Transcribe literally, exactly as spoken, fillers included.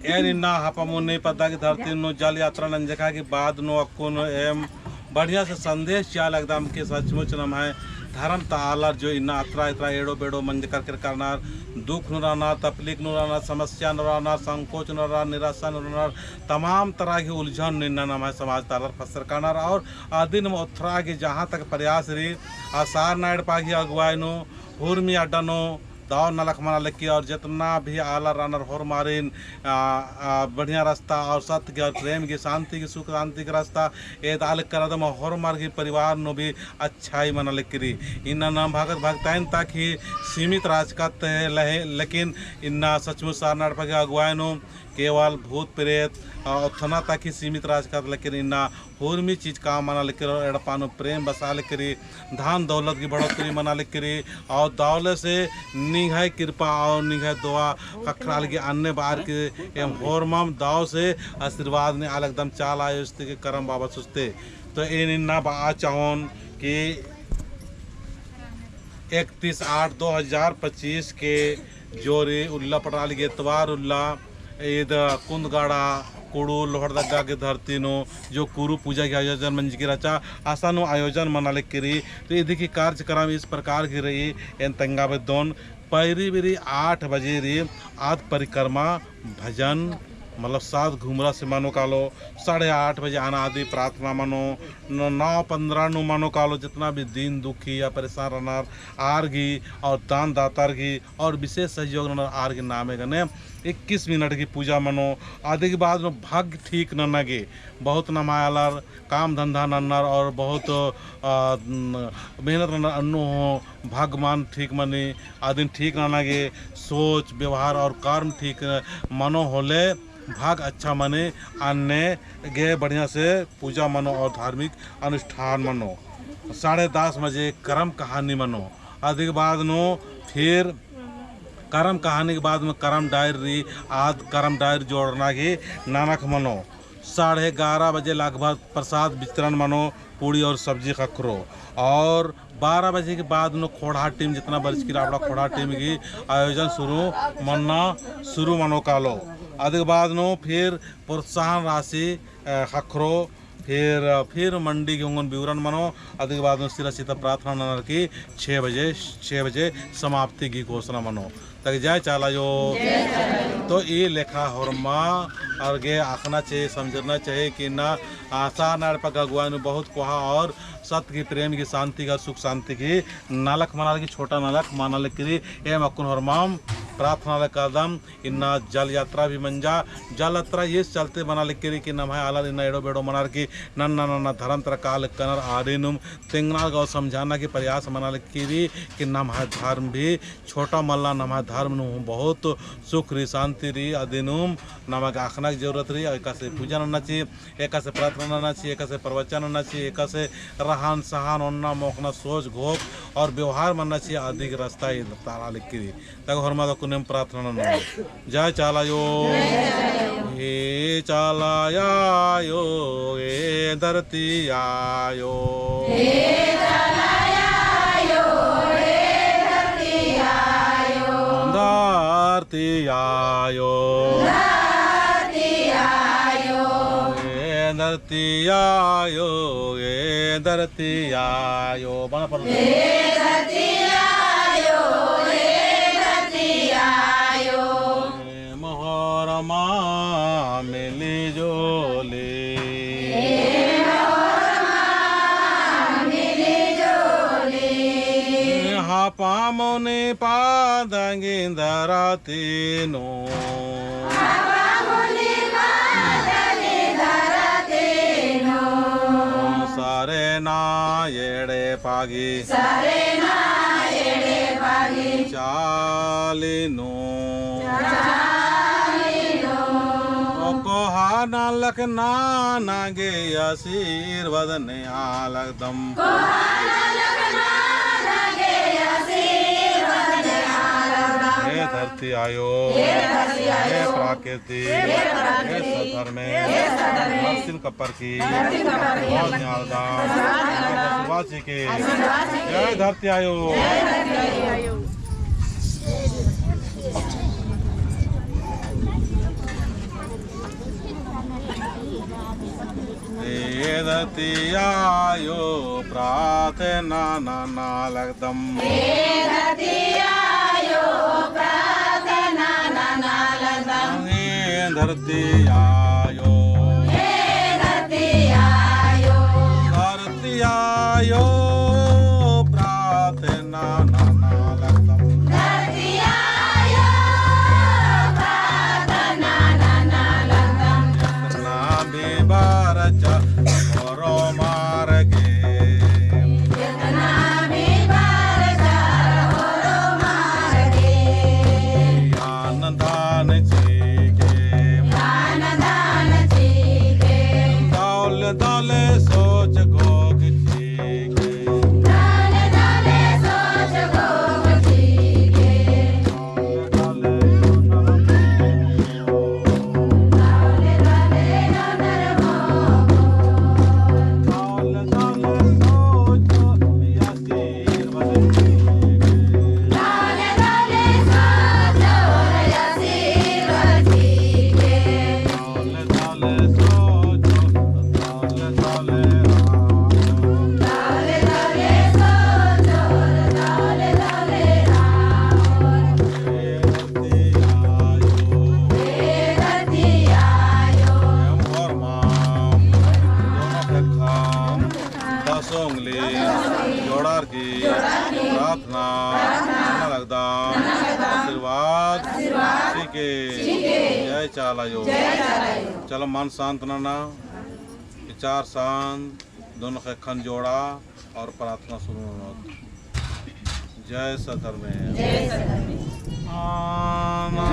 एन इन्ना हापामुनी पद्दा की धरती नू जल यात्रा नंजका की बाद नू अक्कुन एम बढ़िया से संदेश चिआ लगदम कि सचमुच नम्है धर्म ता आलर जो इन्ना अतरा इतरा एड़ो बेड़ो मंजकर केरका रअनर, दुख नू रअनर, तकलीफ नू रअनर, समस्या नू रअनर, संकोच नू रअनर, निराशा नू रअनर, तमाम तरह की उलझन नू इन्ना नम्है समाज ता आलर फसरका रअनर। और अदिन ओथरा की जहाँ तक प्रयास रई, आ सरना एड़पा की अगुवाई नू हुरमी अड्डा नू दव नलख मना लगी और जितना भी आलर रअनर होरमारिन, आ, आ, बढ़िया रस्ता और सत्य की और प्रेम की, शांति की, सुख शांति की रस्ता एदआ लगदम होरमार की परिवार नू भी अच्छाई मना लगी रई। इन्ना नाम भगत भगताइन तक ही सीमित रहचकत है लहे, लेकिन इन्ना सचमुच सरना एड़पा की अगुवाई नू केवल भूत प्रेत, आ, ओथना तक ही सीमित रहचकत, लेकिन इन्ना हुरमी चीज काम मना लगी रई और एड़पा नू प्रेम बसआ लगी रई, धन दौलत की बढ़ोतरी मना लगी रई और दव ले से निंग्है कृपा और निंग्है दुआ ख़क्खरआ लगी अन्ने बार की एम होरमम दव से आशीर्वाद नेआ लगदम चाला आयो सुस्ते के करम बाबा सुस्ते। तो एन इन्ना बआ चाहोन कि इकतीस आठ दो हज़ार पच्चीस के जोरी उल्ला पड़ाली गे एतवार उल्ला ईद कुन्दगाड़ा कुड़ू लोहरदगा के धरती नू जो कुरु पूजा के आयोजन मंजकी रहचा, असन नू आयोजन मना लगी रई। तो इदी की कार्यक्रम इस प्रकार की रई, एन तेंगा बेद्दोन। पैरी बेरी आठ बजे रई आद परिक्रमा भजन, मतलब सात घुमरा से मनो कालो, साढ़े आठ बजे अनादि प्रार्थना मनो, न-, नौ पन्द्रह नू मनो कालो, जितना भी दीन दुखी या परेशान रअनर आर गी और दान दातार गी और विशेष सहयोग ननर आर गी नामे गने इक्कीस मिनट की पूजा मनो। अदी के बाद में भाग्य ठीक नना गे बहुत नम्है आलर काम धंधा नन्नर और बहुत, अ, मेहनत नन्नर अन्नु हूँ भाग्य मान ठीक मनी। अदिन ठीक नना गे सोच, व्यवहार और कर्म ठीक मनो होले भाग अच्छा मनी। अन्ने गे बढ़िया से पूजा मनो और धार्मिक अनुष्ठान मनो। साढ़े दस बजे करम कहानी मनो। अदी के बाद नू फिर करम कहानी के बाद में करम डायरी, आद करम डायरी जोड़ना की ननख मनो। साढ़े ग्यारह बजे लगभग प्रसाद वितरण मनो, पूड़ी और सब्जी ख़क्खरो। और बारह बजे के बाद नू खोड़हा टीम, जितना बरचकी रई अबड़ा खोड़हा टीम की आयोजन शुरू मन्ना शुरू मनो कालो। अदी के बाद नू फिर प्रोत्साहन राशि, अ, ख़क्खरो। फिर, फिर मंडी गे ओंगोन विवरण मनो, अदी के बाद नू सिरा सीता प्रार्थना ननर की छः बजे, छः बजे समाप्ति की घोषणा मनो। तक जय चाला आयो। जय चाला आयो। तो ई लेखा होरमा आर गे अख़ना चाहिए, समझना चाहिए कि ना, आ, सरना एड़पा गे अगुवाई नू बहुत कोहा और सत्य की, प्रेम की, शांति का, सुख शांति की नलख मना लगी, छोटा नलख मना लगी रई। एम अक्कुन होरमाम प्रार्थना लगदम। इन्ना जल यात्रा भी मंजा। जल यात्रा इस चलते मना लगी रई कि नम्है आलर इन्ना एड़ो बेड़ो मनर की नन्ना नन्ना धर्म तरा काल कनर आरिनुम तेंगना और समझाना की प्रयास मना लगी रई कि नम्है धर्म भी छोटा मल्ला, नम्है धर्म नू बहुत सुख रई, शांति रई। अदिनुम नमा गे अख़ना की जरूरत रई। एकासे पूजा नन्ना ची, एकासे प्रार्थना नन्ना ची, एकासे प्रवचन नन्ना ची, एकासे रहन सहन, ओन्ना मोख़ना, सोच घोख और व्यवहार मन्ना ची। अदी गे रस्ता ई तरा लगी रई। तक होरमा ता कुनेम प्रार्थना ननो। जय चाला आयो। हे चाला आयो, हे धरती आयो। हे चाला आयो, हे धरती आयो। धरती आयो। धरती आयो। हे धरती आयो, हे धरती आयो। बना पर हे धरती आयो, हे धरती आयो। हे मोहरमा मिली जोली। हे मोहरमा मिली जोली। हापा मुनी पादंगी धरती नू। सरना एड़पा गी। सरना एड़पा गी। चाली नू। चाली नू। ओ कोहा नलख नना गे आशीर्वाद नेआ लगदम। हे धरती आयो, हे प्राकृतिक, हे सद्धर्मे, नरसिन कप्पर की, आशीर्वाद चिके, जय धरती आयो। धरती आयो प्रार्थना नना लगदम। हे धरती आयो प्रार्थना नना लगदम। हे धरती आयो। हे धरती आयो। धरती आयो प्रार्थना नना लगदम। धरती आयो प्रार्थना नना लगदम। जितना भी बरचा होरो मार्गे। जितना भी बरचा होरो मार्गे। ज्ञान दान चिके। ज्ञान दान चिके। दौले दौले सोच गोग चिके। दौले दौले सोच गोग चिके। दसों उंगली जोड़ारकी प्रार्थना नना लगदम। आशीर्वाद चिके। जय चाला आयो। चलो मन शांत नना, विचार शांत, दोनों ख़ेक्खन जोड़ा और प्रार्थना शुरू ननोत। जय सत धर्मेस। जय सत धर्मेस। आना।